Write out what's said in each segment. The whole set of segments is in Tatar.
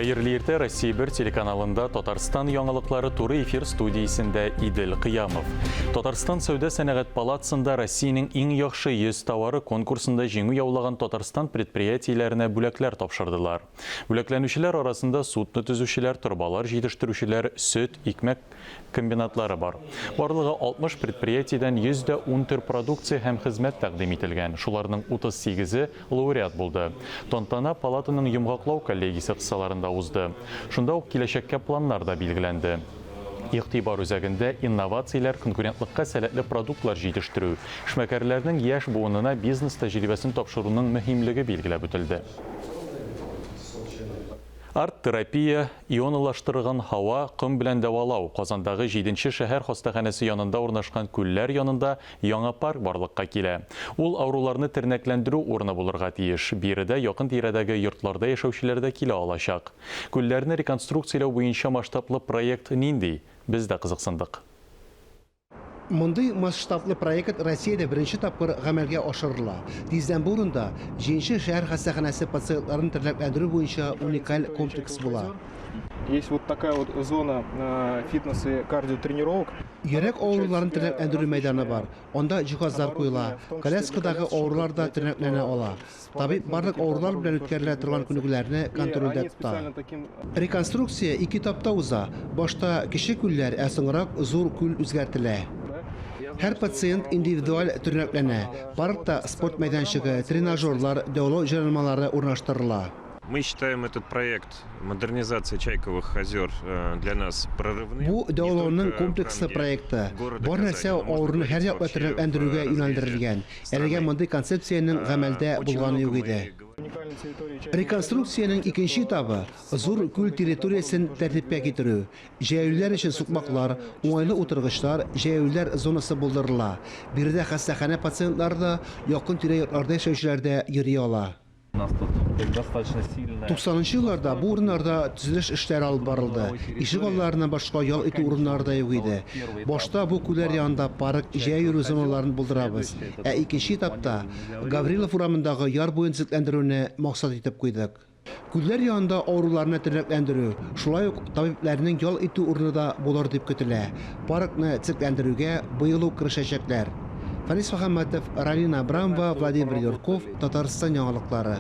Хәерле иртә, Россия 1 телеканалында Татарстан яңалыклары туры эфир студиясендә Идел Кыямов. Татарстан сәүдә сәнәгать палатасында Россиянең иң яхшы 100 товары конкурсында җиңү яулаган Татарстан предприятиеләренә бүләкләр тапшырдылар. Бүләкләнүчеләр арасында судно төзүчеләр, торбалар җитештерүчеләр, сөт, икмәк комбинатлары бар. Барлыгы 60 предприятиедән 110 төр продукция һәм хезмәт тәкъдим ителгән, шуларның 38-е лауреат булды. Тантана палатаның йомгаклау коллегиясе кысаларында узды. Шунда ук киләчәккә планнар да билгеләнде. Игътибар үзәгендә, инновацияләр, конкурентлыкка сәләтле продуктлар җитештерү, эшмәкәрләрнең яшь буынына бизнес тәҗрибәсен тапшыруның мөһимлеге билгеләп үтелде. Арт-терапия, ионалаштырылган һава, ком белән дәвалау, Казандагы җиденче шәһәр хастаханәсе янында урнашкан күлләр янында яңа парк барлыкка килә. Ул авыруларны тернәкләндерү урыны булырга тиеш. Биредә якын-тирәдәге йортларда яшәүчеләр дә килә алачак. Күлләрне реконструкцияләү буенча масштаблы проект нинди? Без дә кызыксындык. Мондый масштаблы проект Россиядә беренче тапкыр гамәлгә ашырыла. Тиздән бу урында Җиңче шәһәр хастаханәсе пациентларын тернәкләндерү буенча уникаль комплекс була. Есть вот такая вот зона фитнес и кардиотренировок. Йөрәк авыруларын тернәкләндерү мәйданы бар. Анда җиһазлар куела, коляскадагы авырулар да тернәкләнә ала. Табиб барлык авырулар белән үткәрелә торган күнегүләрне контрольдә тота. Реконструкция ике этапта уза, башта кече күлләр, ә соңрак зур күл үзгәртелә. Һәр пациент индивидуаль тернәкләнә. Паркта спорт мәйданчыгы, тренажерлар, дәвалау җайланмалары урнаштырыла. Мы считаем этот проект модернизации Чайковых озер для нас прорывным. Бу дәвалауның комплекслы проекты. Бар нәрсә авыруны һәрьяклы тернәкләндерүгә юнәлдерелгән. Әлегә мондый концепциянең гамәлдә булганы юк иде. Реконструкциянең икенче этабы, зур күл территориясен тәртипкә китерү. Җәяүлеләр өчен сукмаклар, уңайлы утыргычлар, җәяүлеләр зонасы булдырыла. Биредә хастаханә пациентлары да, якын-тирә йортларда яшәүчеләр дә йөри ала. Туксанынчы елларда бу урыннарда төзелеш эшләре алып барылды. Ишек алларыннан башка ял итү урыннары да юк иде. Башта бу күлләр янында парк, җәяү йөрү зоналарын булдырабыз. Ә икенче этапта Гаврилов урамындагы яр буен төзекләндерүне максат итеп куйдык. Күлләр янында авыруларны тернәкләндерү, шулай ук табибләрнең ял итү урыны да булыр дип көтелә. Паркны төзекләндерүгә быел ук керешәчәкләр. Фәнис Мөхәммәтов, Ралина Абрамова, Владимир Юрков, Татарстан яңалыклары.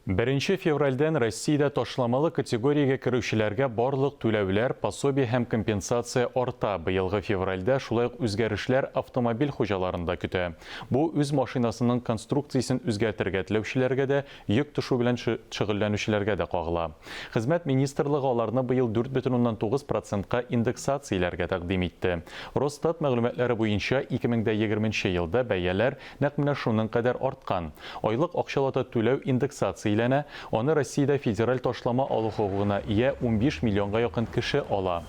Беренче февральдән Россиядә ташламалы категориягә керүчеләргә барлык түләүләр, пособие һәм компенсация арта. Быелгы февральдә шулай ук үзгәрешләр автомобиль хуҗаларын да көтә. Бу үз машинасының конструкциясен үзгәртергә теләүчеләргә дә, йөк ташу белән шөгыльләнүчеләргә дә кагыла. Хезмәт министрлыгы аларны быел 4,9 процентка индексацияләргә тәкъдим итте. Росстат мәгълүматлары буенча, 2020 нче елда бәяләр нәкъ менә шуның кадәр арткан. Айлык акчалата түләү индексацияләнә, аны Россиядә федераль ташлама алу хокукына ия 15 миллионга якын кеше ала.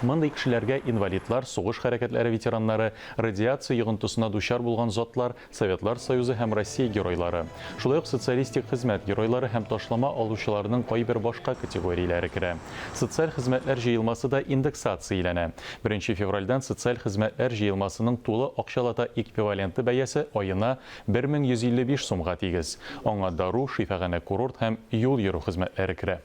Мондый кешеләргә инвалидлар, сугыш хәрәкәтләре ветераннары, радиация йогынтысына дучар булган затлар, Советлар Союзы һәм Россия Геройлары, шулай ук социалистик хезмәт геройлары һәм ташлама алучыларның кайбер башка категорияләре керә. Социаль хезмәтләр җыелмасы да индексацияләнә. Беренче февральдән социаль хезмәтләр җыелмасының тулы акчалата эквиваленты бәясе аена 1155 сумга тигез. Аңа дару, шифаханә-курорт һәм юл йөрү хезмәтләре керә.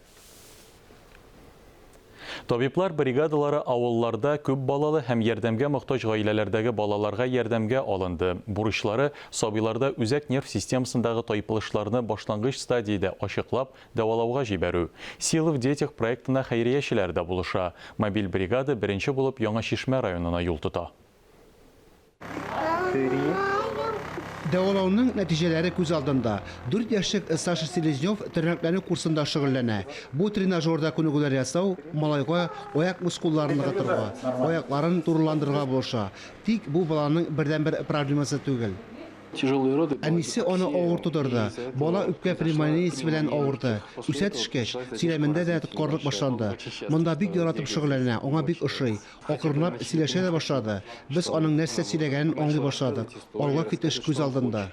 Табиблар бригадалары авылларда күп балалы һәм ярдәмгә мохтаҗ гаиләләрдәге балаларга ярдәмгә алынды. Бурычлары, сабыйларда үзәк нерв системасындагы тайпылышларны башлангыч стадиядә ачыклап, дәвалауга җибәрү. Сила в детях проектына хәйриячеләр дә булыша. Мобиль бригада беренче булып Яңа Чишмә районына юл тота. Дәвалауның нәтиҗәләре күз алдында. Дүрт яшьлек Саша Селезнев тернәкләнү курсында шөгыльләнә. Бу тренажерда күнегүләр ясау малайга аяк мускулларын ныгытырга, аякларын турыландырырга булыша. Тик бу баланың бердәнбер проблемасы түгел. Әнисе аны авыр тудырды. Бала үпкә пневмониясе белән авырды. Үсә төшкәч, сөйләмендә дә тоткарлык башланды. Монда бик яратып шөгыльләнә, аңа бик ошый. Акрынлап сөйләшә дә башлады. Без аның нәрсә сөйләгәнен аңлый башладык. Алга китеш күз алдында.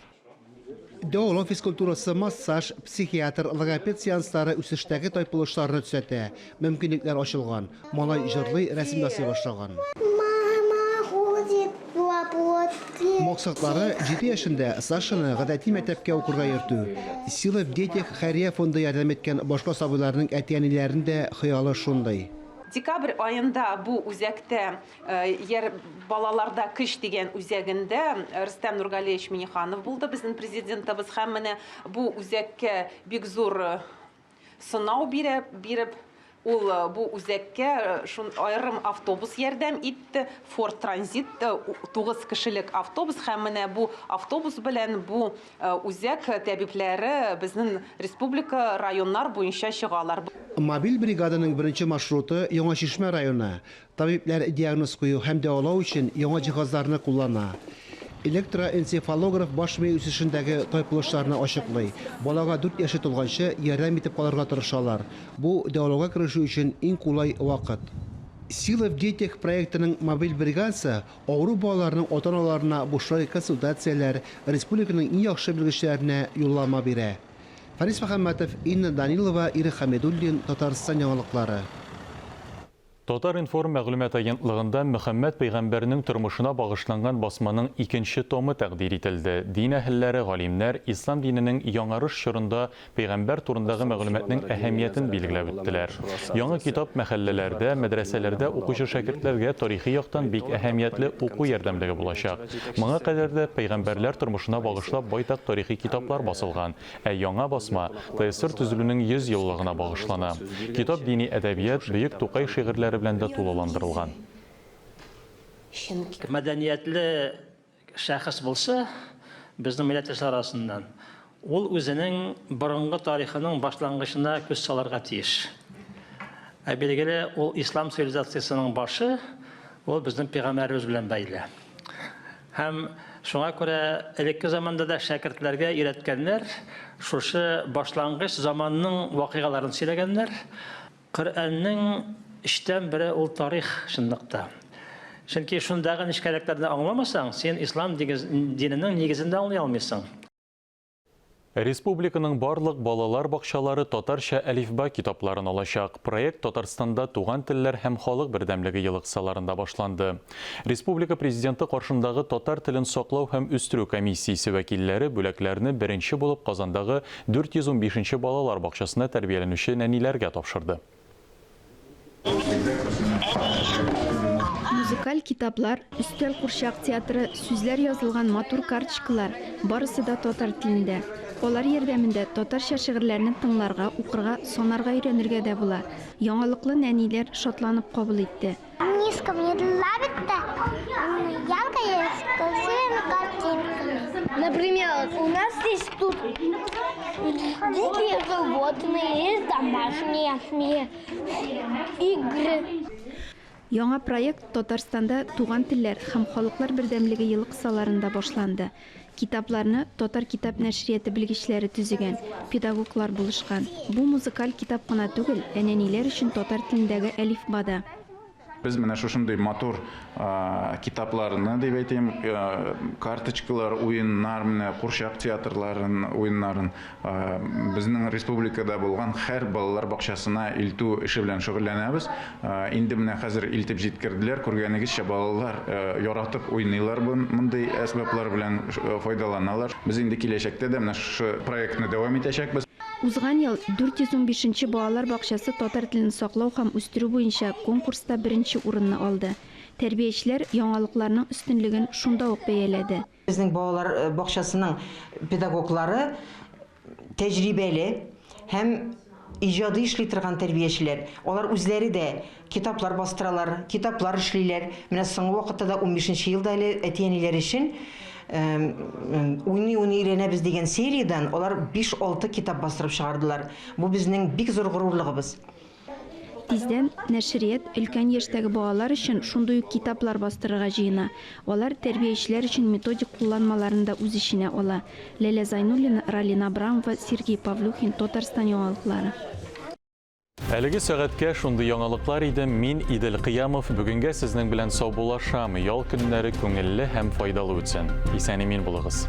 Дәвалау физкультурасы, массаж, психиатр, логопед сеанслары үсештәге тайпылышларны төзәтә. Мөмкинлекләр ачылган. Малай җырлый, рәсем ясый башлаган. Мама ходит по лодке. Максатлары, җиде яшендә Сашаны гадәти мәктәпкә укырга йөртү. Сила в детях хәйрия фонды ярдәм иткән башка сабыйларның әти-әниләренең дә хыялы шундый. Декабрь аенда бу үзәктә Яр балаларда көч дигән үзәгендә Рөстәм Нургалиевич Минниханов булды, безнең президентыбыз, һәм менә бу үзәккә бик зур сынау бирә, биреп, ул бу үзәккә шун аерым автобус ярдәм итте, Ford Transit, 9 кешелек автобус, һәм менә бу автобус белән бу үзәк тәбипләре безнең республика районнар буенча чыгалар. Мобиль бригаданың беренче маршруты Яңа Чишмә районы. Табибләр диагноз кую һәм дәвалау өчен яңа җиһазларны куллана. Электроэнцефалограф баш мие үсешендәге тайпылышларны ачыклый. Балага дүрт яше тулганчы ярдәм итеп калырга тырышалар. Бу, дәвалауга керешү өчен иң кулай вакыт. Сила в детях проектының мобиль бригадасы авыру балаларның ата-аналарына бушлай консультацияләр, республиканың иң яхшы белгечләренә юллама бирә. Фәнис Мөхәммәтов, Инна Данилова, Ирек Хәмидуллин, Татарстан яңалыклары. Татар-информ мәгълүмат агентлыгында Мөхәммәд пәйгамбәрнең тормышына багышланган басманың икенче томы тәкъдир ителде. Дин әһелләре, галимнәр ислам диненең яңарыш чорында пәйгамбәр турындагы мәгълүматның әһәмиятен билгеләп үттеләр. Яңа китап мәхәлләләрдә, мәдрәсәләрдә укучы шәкертләргә тарихи яктан бик әһәмиятле уку ярдәмлеге булачак. Моңа кадәр дә пәйгамбәрләр тормышына багышлап байтак тарихи китаплар басылган. Ә яңа басма ТССР төзелүнең 100 еллыгына багышлана. Китап дини әдәбият, бөек Тукай шигырьләре белән дә тулыландырылган. Мәдәниятле шәхес булса, безнең милләттәшләр арасыннан, ул үзенең борынгы тарихының башлангычына күз салырга тиеш. Ә билгеле, ул ислам цивилизациясенең башы, ул безнең пәйгамбәребез белән бәйле. Һәм шуңа күрә элекке заманда да шәкертләргә өйрәткәннәр, шушы башлангыч заманның вакыйгаларын сөйләгәннәр. Коръәннең өчтән бере ул тарих чынлыкта. Чөнки шундагы нечкәлекләрне аңламасаң, син ислам диненең нигезен дә аңлый алмыйсың. Республиканың барлык балалар бакчалары татарча Әлифба китапларын алачак. Проект Татарстанда Туган телләр һәм халык бердәмлеге елы кысаларында башланды. Республика Президенты каршындагы татар телен саклау һәм үстерү комиссиясе вәкилләре бүләкләрне беренче булып Казандагы 415 нче балалар бакчасында тәрбияләнүче нәниләргә тапшырды. Музыкаль китаплар, өстәл курчак театры, сүзләр язылган матур карточкалар, барысы да татар телендә. Алар ярдәмендә татарча шигырьләрне тыңларга, укырга, санарга өйрәнергә дә була. Яңалыклы нәниләр шатланып кабул итте. Мишка мне нравится, яркая, с красивыми картинками. Например, у нас есть тут дикие животные, есть домашние игры. Яңа проект Татарстанда Туган телләр һәм халыклар бердәмлеге елы кысаларында башланды. Китапларны Татар китап нәшрияты белгечләре төзегән, педагоглар булышкан. Бу музыкаль китап кына түгел, ә нәниләр өчен татар телендәге әлифба да. Без менә шушындый матур китапларны, дип әйтим, карточкалар, уеннар, менә курчак театрларын, уеннарын безнең республикада булган һәр балалар бакчасына илтү эше белән шөгыльләнәбез. Инде менә хәзер илтеп җиткерделәр. Күргәнегезчә, балалар яратып уйныйлар мондый әсбаплар белән файдаланалар. Без инде киләчәктә дә менә шушы проектны дәвам итәчәкбез. Узган ел 415 нче балалар бакчасы татар телен саклау һәм үстерү буенча конкурста беренче урынны алды. Тәрбиячеләр яңалыкларның өстенлеген шунда ук бәяләде. Безнең балалар бакчасының педагоглары тәҗрибәле һәм иҗади эшли торган тәрбиячеләр. Алар үзләре дә китаплар бастыралар, китаплар эшлиләр. Менә соңгы вакытта да унбишенче елда әле әти-әниләр өчен Уйный-уйный өйрәнәбез дигән сериядән алар биш-алты китап бастырып чыгардылар. Бу безнең бик зур горурлыгыбыз. Тиздән нәшрият өлкән яшьтәге балалар өчен шундый ук китаплар бастырырга җыена. Алар тәрбиячеләр өчен методик кулланмаларны да үз эченә ала. Ләлә Зайнуллина, Ралина Абрамова, Сергей Павлюхин, Татарстан яңалыклары. Әлеге сәгатькә шундый яңалыклар иде. Мин, Идел Кыямов, бүгенгә сезнең белән саубуллашам. Ял көннәре күңелле һәм файдалы үтсен. Исән-имин булыгыз.